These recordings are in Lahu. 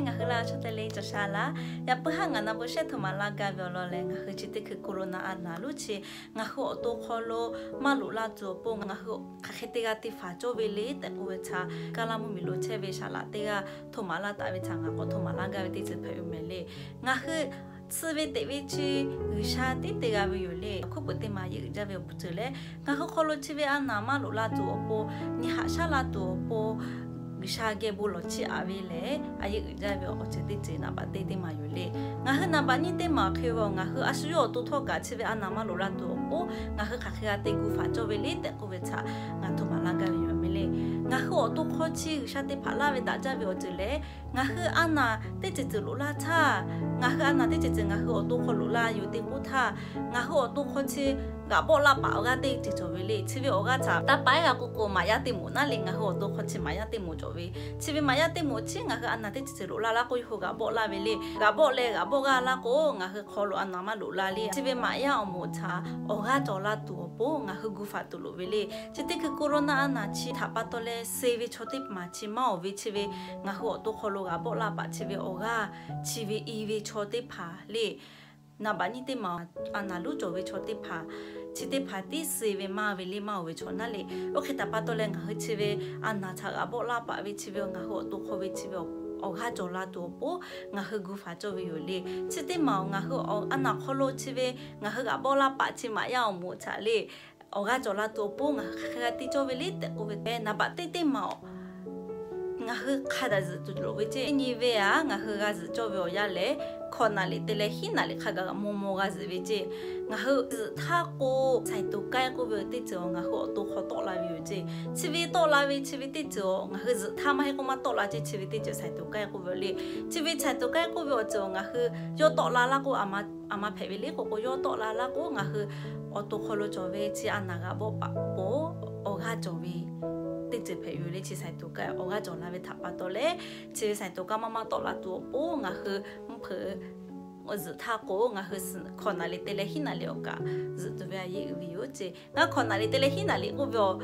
Ngaˬ hui laˇ chaw teˇ le cawˬ sha laˇ. Yaꞈ puiˉ haˉ ngaˬ na bon shehˉ htoꞈ maˍ laˇ gaˇ ve awˬ lawn lehˬ, ngaˬ hui chi teˇ hkui corona a naˍ lonˉ chi ngaˬ hui awˬ to hk'aw lo maˇ loꞈ laˇ tuˬ awˬ pon, ngaˬ hui hk'aˬ hk'e teˇ g'aˇ teˇ hpaˍ cawˇ ve le tehꞈ k'oˆ ve htaꞈ, Kaˇlaˇ mvuhˇmiˬ lo chehˇ ve saˍ laꞈ teˇ g'aˇ htoꞈ maˍ laˇ taˍ ve htaꞈ ngaˬ k'awꞈ htoꞈ maˍ laˇ gaˇ ve teˇ ceuˬ hpehꞈ ve mehˍ le. Ngaˬ hui suh ve teꞈ ve chi G'uiˬsha tiˉ te g'a ve yoˬ le. Hk'oˆ peuˬ teˇ maˬ a yeˆ uiˍ jaˇ ve awˬ pon ceuˬ leh, ngaˬ hui hk'aw lo chi ve a naˍ maˇ loꞈ la tuˬ awˬ pon, nyi haꞈ shaˉ la tuˬ awˬ pon, G'uiˬsha geh bon lawˬ chiˇ aꞈ ve lehˬ, a yeˆ uiˍ jaˇ ve awˬ ceuˬ teˇ ceuˬ naˍ baꞈ teˇ teˇ maˬ yoˬ le. Ngaˬ hui naˍ baꞈ nyiˇ teˇ maˬ awˬ hk'e ve, ngaˬ hui a shu yawˇ awˬ to htawˇ kaꞈ chi ve a naˍ maˇ loꞈ la tuˬ awˬ pon, ngaˬ hui hk'aˬ hk'e g'a te gu faˍ cawˇ ve le tehꞈ k'oˆ ve htaꞈ ngaˬ htoꞈ maˍ laˇ gaˇ ve yoˬ mehˍ le. Ngaˬ hui awˬ to hk'aw chi G'uiˬsha teˇ hpaˍ laˇ ve daꞈ jaˇ ve awˬ ceuˬ lehˬ, ngaˬ hui a naˍ teˇ ceuˬ ceuˬ loꞈ laˇ htaˇ, ngaˬ hui a naˍ teˇ ceuˬ ceuˬ ngaˬ hui awˬ to hk'aw loꞈ la yoˬ te k'oˆ htaˇ, ngaˬ hui awˬ to hk'aw chi g'aꞈ bawˆ laˇ paˍ awˬ g'aˇ teˇ ceuˬ cawˬ ve le. Chi ve awˬ g'aˇ htaꞈ taˇ pa ehˉ g'a k'oˆ k'o, maꞈ yaˇ teˇ moˍ naˉ le, ngaˬ hui awˬ to hk'aw chi maꞈ yaˇ teˇ moˍ cawˬ ve. Chi ve maꞈ yaˇ teˇ moˍ chi ngaˬ hui a naˍ teˇ ceuˬ ceuˬ loꞈ la laˇ k'o, yawˇ hui g'aꞈ bawˆ laˇ ve le. G'aꞈ bawˆ leh g'aꞈ bawˆ g'aˇ laˇ k'o, ngaˬ hui hk'aw lo a naˍ maˇ loꞈ la le. Chi ve maꞈ yaˇ awˬ moˍ htaꞈ awˬ g'aˇ cawˬ la tuˬ awˬ pon ngaˬ hui gu faˍ tuˬ loˍ ve le. Chi teˇ hkui corona a naˍ chi htaꞈ pa taw leh suh ve chaw teˇ maˬ chi maˇ awˬ ve chi ve, ngaˬ hui awˬ to hk'aw lo g'aꞈ bawˆ laˇ paˍ chi ve awˬ g'aˇ, chi ve i ve chaw teˇ hpaˍ le. Naˍ baꞈ nyiˇ teˇ maˬ a naˍ lonˉ cawˬ ve chaw teˇ hpaˍ, chi teˇ hpaˍ tiˉ suh ve maˇ ve le, maˇ awˬ ve chaw naˉ le. Oˇ hk'e htaꞈ pa taw leh ngaˬ hui chi ve a naˍ htaꞈ g'aꞈ bawˆ laˇ paˍ ve chi ve ngaˬ hui awˬ to hk'aw ve chi ve awˬ g'aˇ cawˬ la tuˬ awˬ pon ngaˬ hui gu faˍ cawˇ ve yoˬ le. Chi teˇ maˬ ngaˬ hui a naˍ hk'aw lo chi ve ngaˬ hui g'aꞈ bawˆ laˇ paˍ chi maꞈ yaˇ awˬ moˍ htaꞈ le awˬ g'aˇ cawˬ la tuˬ awˬ pon ngaˬ hui hk'aˬ hk'e g'a te cawˇ ve le tehꞈ k'oˆ ve teˇ naˍ baꞈ teˇ teˇ maˬ ngaˬ hui hk'a daꞈ zuhꞈ tuˬ loˍ ve ceˇ. Nyi ve aꞈ ngaˬ hui g'a zuhꞈ cawˇ ve awˬ yanˇ lehˬ, hkawꞈ naˍ liꞈ te leh hiˉ naˍ liꞈ hk'a gaˬ mvuh mvuh g'a zuhꞈ ve ceˇ. Ngaˬ hui zuhꞈ htaˇ k'o, saiˍ toˍ kaiˇ k'oˆ ve teˇ ceuˬ ngaˬ hui awˬ to hk'aw tawˆ la ve yoˬ ceˇ. Chi ve tawˆ la ve chi ve teˇ ceuˬ ngaˬ hui zuhꞈ htaˇ maˇ heˆ k'o maˇ tawˆ la ceˇ. Chi ve teˇ ceuˬ saiˍ toˍ kaiˇ k'oˆ ve le. Chi ve saiˍ toˍ kaiˇ k'oˆ ve awˬ ceuˬ ngaˬ hui yawˇ tawˆ la laˇ k'o, a ma hpehꞈ ve le k'oˆ k'o, yawˇ tawˆ la laˇ k'o ngaˬ hui awˬ to hk'aw lo cawˬ ve chi a naˍ g'aꞈ bawˆ paˍ awˬ g'aˇ cawˬ ve teˇ ceuˬ hpehꞈ ve yoˬ le. Chi saiˍ toˍ kaiˇ awˬ g'aˇ cawˬ la ve htaꞈ pa taw leh, chi ve saiˍ toˍ kaiˇ maˇ maˇ tawˆ la tuˬ awˬ pon ngaˬ hui mvuhˇ hpeuꞈ zuhꞈ htaˇ k'o, ngaˬ hui hkawꞈ naˍ liꞈ te leh hiˉ naˍ liꞈ awˬ kaꞈ zuhꞈ tuˬ ve a yeˆ uiˍ ve yoˬ ceˇ. Ngaˬ hkawꞈ naˍ liꞈ te leh hiˉ naˍ liꞈ k'oˆ ve awˬ,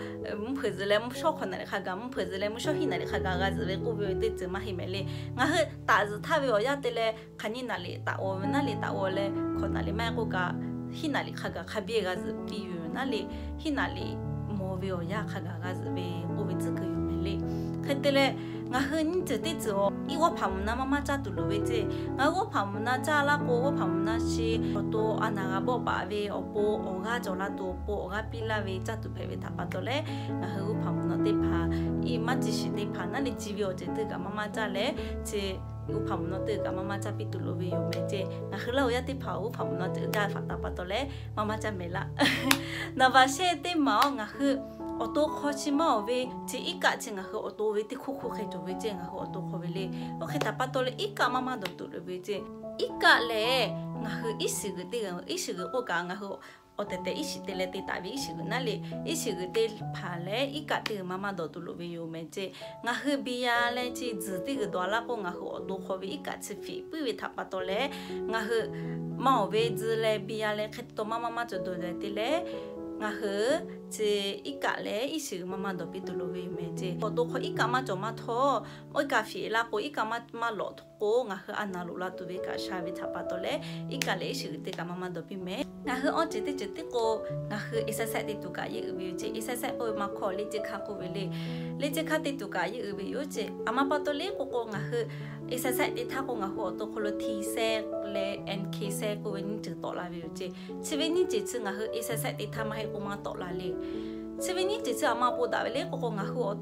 mvuhˇ hpeuꞈ zuhꞈ leh mvuhˇ shawˉ hkawꞈ naˍ liꞈ hk'a gaˬ, mvuhˇ hpeuꞈ zuhꞈ leh mvuhˇ shawˉ hiˉ naˍ liꞈ hk'a gaˬ g'a zuhꞈ ve k'oˆ ve teˇ ceuˬ maˇ heˆ mehˍ le. Ngaˬ hui taꞈ zuhꞈ htaˇ ve awˬ yanˇ te leh hk'aˬ nyiˇ naˍ liꞈ taꞈ g'aw ve naˉ le, taꞈ g'aw leh hkawꞈ naˍ liꞈ maˇ heˆ k'oˆ kaꞈ hiˉ naˍ liꞈ hk'a gaˬ hk'a biˇ g'a zuhꞈ piˇ ve yoˬ naˉ le. Hiˉ naˍ liꞈ mawˬ ve awˬ yanˇ hk'a gaˬ g'a zuhꞈ ve k'oˆ ve tcuhˉ kuiˬ yoˬ mehˍ le. Hk'e te leh, ngaˬ hui nyiˇ ceuˬ teˇ ceuˬ awˬ, iˉ g'awˇ hpaˍ mvuhˬ na maˇ maˇ caˇ tuˬ loˍ ve ceˇ. Ngaˬ hui g'awˇ hpaˍ mvuhˬ na caˇ laˇ k'o, g'awˇ hpaˍ mvuhˬ na chi awˬ to a naˍ g'aꞈ bawˆ paˍ ve awˬ pon awˬ g'aˇ cawˬ la tuˬ awˬ pon awˬ g'aˇ piˇ laˇ ve caˇ tuˬ hpehꞈ ve htaꞈ pa taw leh, ngaˬ hui g'awˇ hpaˍ mvuhˬ na teˇ hpaˍ, iˉ maˇ ci shiˍ teˇ hpaˍ naˉ le, ci ve awˬ ceuˬ teˇ kaꞈ maˇ maˇ caˇ leh, chi g'awˇ hpaˍ mvuhˬ na teˇ kaꞈ maˇ maˇ caˇ piˇ tuˬ loˍ ve yoˬ mehˍ ceˇ. Ngaˬ hui laˇ awˬ yanˇ teˇ hpaˍ g'awˇ hpaˍ mvuhˬ na ceuˬ jaˇ hpaˍ htaꞈ pa taw leh maˇ maˇ caˇ mehˍ laˇ. Naˍ baꞈ shehˆ teˇ maˬ awˬ, ngaˬ hui awˬ to hk'aw chi maˇ awˬ ve, chi iˉ kaˆ chi ngaˬ hui awˬ to ve teˇ hkuˇ hkuˇ hk'e cawˬ ve ceˇ. Ngaˬ hui awˬ to hk'aw ve le. Oˇ hk'e htaꞈ pa taw leh iˉ kaˆ maˇ maˇ dawˬ tuˬ loˍ ve ceˇ. Iˉ kaˆ lehˬ, ngaˬ hui iˉ shiˍ g'uiˬ teˇ g'uiˬ, iˉ shiˍ g'uiˬ k'oˆ kaꞈ ngaˬ hui awˬ tehˬ tehˬ iˉ shiˍ te leh te taˍ ve iˉ shiˍ g'uiˬ naˉ le, iˉ shiˍ g'uiˬ teˇ hpaˍ leh iˉ kaˆ teˇ g'uiˬ maˇ maˇ dawˬ tuˬ loˍ ve yoˬ mehˍ ceˇ. Ngaˬ hui biˇ yaˇ leh chi tzuhˬ teˇ g'uiˬ dawˬ laˇ k'o, ngaˬ hui awˬ to hk'aw ve iˉ kaˆ chi hpiꞈ puiˉ ve htaꞈ pa taw leh, ngaˬ hui maˇ awˬ ve tzuhˬ leh biˇ yaˇ leh hk'e te taw maˇ maˇ maˇ cawˬ dawˬ leh te leh, ngaˬ hui chi iˉ kaˆ leh iˉ shiˍ g'uiˬ maˇ maˇ dawˬ piˇ tuˬ loˍ ve yoˬ mehˍ ceˇ. Awˬ to hk'aw iˉ kaˆ maˇ cawˬ maˇ htawˇ, iˉ kaˆ hpiꞈ laˇ k'o, iˉ kaˆ maˇ maˇ lawꞈ k'o, ngaˬ hui a naˍ loꞈ la tuˬ ve kaꞈ sha ve htaꞈ pa taw leh, iˉ kaˆ leh iˉ shiˍ g'uiˬ teˇ kaꞈ maˇ maˇ dawˬ piˇ mehˍ. Ngaˬ hui awˬ ceuˬ teˇ ceuˬ tiˉ k'o, ngaˬ hui exercise te tuˬ kaꞈ yeˇ uiˍ ve yoˬ ceˇ. Exercise k'oˆ ve maˇ hkawˇ le ceˇ hk'aˇ k'oˆ ve le. Le ceˇ hk'aˇ te tuˬ kaꞈ yeˇ uiˍ ve yoˬ ceˇ. A ma pa taw le k'oˆ k'o, ngaˬ hui exercise te htaˇ k'o, ngaˬ hui awˬ to hk'aw lo T cell leh N K cell k'oˆ ve nyiˇ ceuˬ tawˆ la ve yoˬ ceˇ. Chi ve nyiˇ ceuˬ chi ngaˬ hui exercise te htaˇ maˇ heˆ k'o maˇ tawˆ la le. Chi ve nyiˇ ceuˬ chi a ma pa daꞈ ve le k'oˆ k'o, ngaˬ hui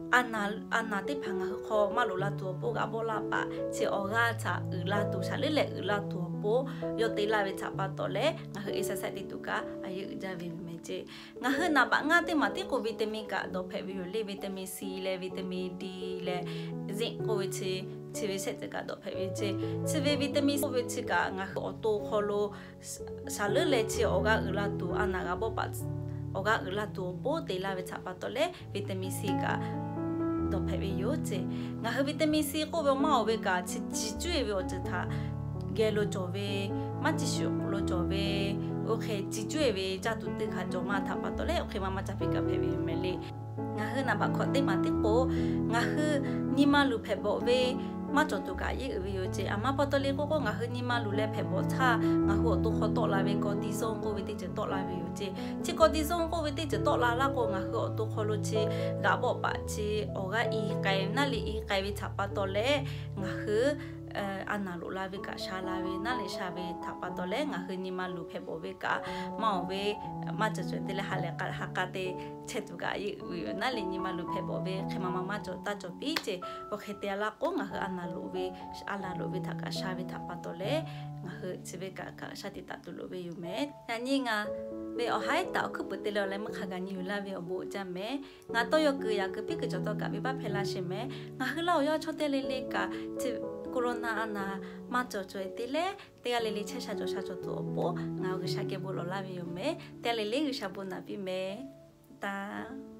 a naˍ, a naˍ teˇ hpaˍ ngaˬ hui hk'aw maˇ loꞈ la tuˬ awˬ pon g'aꞈ bawˆ laˇ paˍ chi awˬ g'aˇ htaꞈ uiˍ la tuˬ, shaˍ leuˉ leh uiˍ la tuˬ awˬ pon yawˇ te laˇ ve htaꞈ pa taw leh, ngaˬ hui exercise te tuˬ kaꞈ a yeˇ uiˍ jaˇ ve mehˍ ceˇ. Ngaˬ hui naˍ baꞈ ngaˇ teˇ maˬ tiˉ k'o vitamin kaꞈ dawˬ hpehꞈ ve yoˬ le. Vitamin C leh vitamin D leh zinc k'oˆ ve chi, chi ve shehˆ ceuˬ kaꞈ dawˬ hpehꞈ ve ceˇ. Chi ve vitamin C k'oˆ ve chi kaꞈ ngaˬ hui awˬ to hk'aw lo shaˍ leuˉ leh chi awˬ g'aˇ uiˍ la tuˬ, a naˍ g'aꞈ bawˆ paˍ awˬ g'aˇ uiˍ la tuˬ awˬ pon te laˇ ve htaꞈ pa taw leh vitamin C kaꞈ dawˬ hpehꞈ ve yoˬ ceˇ. Ngaˬ hui vitamin C k'oˆ ve maˇ awˬ ve kaꞈ chi ciˬ cuˇ e ve awˬ ceuˬ htaꞈ geh lo cawˬ ve, maˇ ciˬ shuˍ lo cawˬ ve, oˇ hk'e ciˬ cuˇ e ve caˇ tuˬ teˇ hk'a cawˬ maˇ htaꞈ pa taw leh, oˇ hk'e maˇ maˇ caˇ piˇ kaꞈ hpehꞈ ve yoˬ mehˍ le. Ngaˬ hui naˍ baꞈ hkawꞈ teˇ maˬ tiˉ k'o, ngaˬ hui nyi ma luˬ hpehꞈ bawꞈ ve maˇ cawˬ tuˬ kaꞈ yeˇ uiˍ ve yoˬ ceˇ. Aˬ ma pa taw le k'oˆ k'o, ngaˬ hui nyi ma luˬ leh hpehꞈ bawˬ htaˇ ngaˬ hui awˬ to hk'aw tawˆ la ve cortisone k'oˆ ve teˇ ceuˬ tawˆ la ve yoˬ ceˇ. Chi cortisone k'oˆ ve teˇ ceuˬ tawˆ la laˇ k'o, ngaˬ hui awˬ to hk'aw lo chi g'aꞈ bawˆ paˍ chi awˬ g'aˇ i k'ai ve naˉ le, i k'ai ve htaꞈ pa taw leh ngaˬ hui a naˍ loꞈ la ve kaꞈ sha la ve naˉ le, sha ve htaꞈ pa taw leh ngaˬ hui nyi ma luˬ hpehꞈ bawˬ ve kaꞈ maˇ oˬ ve maˇ cawˬ cawˬ te leh ha lehˬ k'a ha k'a te chehˇ tuˬ kaꞈ yeˇ uiˍ ve yoˬ. Naˉ le nyi ma luˬ hpehꞈ bawˬ ve hk'e ma ma maˇ cawˬ taˇ cawˬ piˇ ceˇ. Awˬ hk'e te laˇ k'o, ngaˬ hui a naˍ loꞈ ve, a naˍ loꞈ ve htaꞈ kaꞈ sha ve htaꞈ pa taw leh ngaˬ hui chi ve kaꞈ kaꞈ sha tiꞈ taˍ tuˬ loˍ ve yoˬ mehˍ. Yaꞈ nyi ngaˬ ve awˬ haiˉ taˍ awˬ hkuiˉ puiˍ te leh awˬ leh meuˇ hk'a gaˬ nyi yuˬ laˇ ve awˬ bon uiˍ jaˇ mehˍ. Ngaˬ tawˇ yaw kuiˬ yaꞈ kuiˬ piˇ kuiˬ cawˬ tawˇ kaꞈ venˇ baˆ hpehˇ laˇ sheˍ mehˍ. Ngaˬ hui Laˇ huˍ yawˇ chaw teˇ g'aˇ le le kaꞈ chi corona a naˍ maˇ cawˬ cawˬ e te leh teˇ g'aˇ le le chehˇ sha cawˬ sha cawˬ tuˬ awˬ pon ngaˬ hui G'uiˬsha geh bon lawˬ laˇ ve yoˬ mehˍ. Teˇ g'aˇ le le G'uiˬsha bon naꞈ piˇ mehˍ. Taˇ